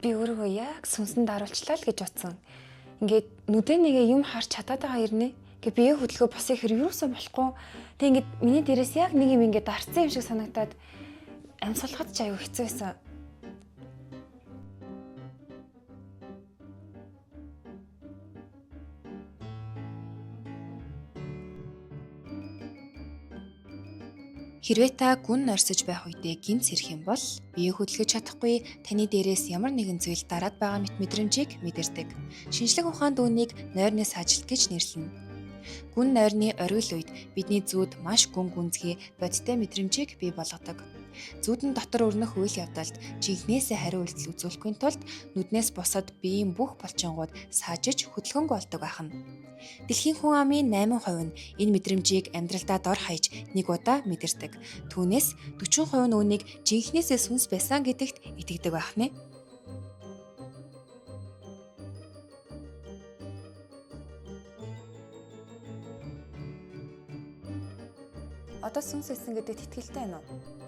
Би өөрийгөө яг сүнсэн даруулчлаа л гэж бодсон. Ингээд нүдэ нэгэ юм харж чадаад байгаа ирнэ. Ингээ бие хөдөлгөө босыг хэр юусэн болохгүй. Тэг ингээд миний дээрээс яг нэг юм ингээд дарцсан юм шиг санагдаад амьсгалахад ч аюу хэцүү байсан. Хэрвээ та гүн норьсож байх үедээ гинц ирэх юм бол бие хөдөлгөж чадахгүй таны дээрээс ямар нэгэн зүйл дараад байгаа мэт мэдрэмжийг мэдэрдэг. Шинжлэх ухаанд үүнийг нойрны саажилт гэж нэрлэнэ. Гүн нойрны оргил үед бидний зүүд маш гүн гүнзгий бодиттой мэдрэмжийг бий болгодог. Зүүдэн дотор өрнөх үйл явдалд жинхнээсээ хариу үйлдэл үзүүлэхийн тулд нүднээс бусад биеийн бүх булчингууд саажиж хөдөлгөөнгүй болдог байх нь. Дэлхийн хүн амын 8% нь энэ мэдрэмжийг амьдралдаа дор хаяж нэг удаа мэдэрдэг. Түүнээс 40% нь үүнийг жинхнээсээ сүнс байсан гэдэгт итгэдэг байх нэ. Одоо сүнс байсан гэдэгт итгэлтэй байна уу?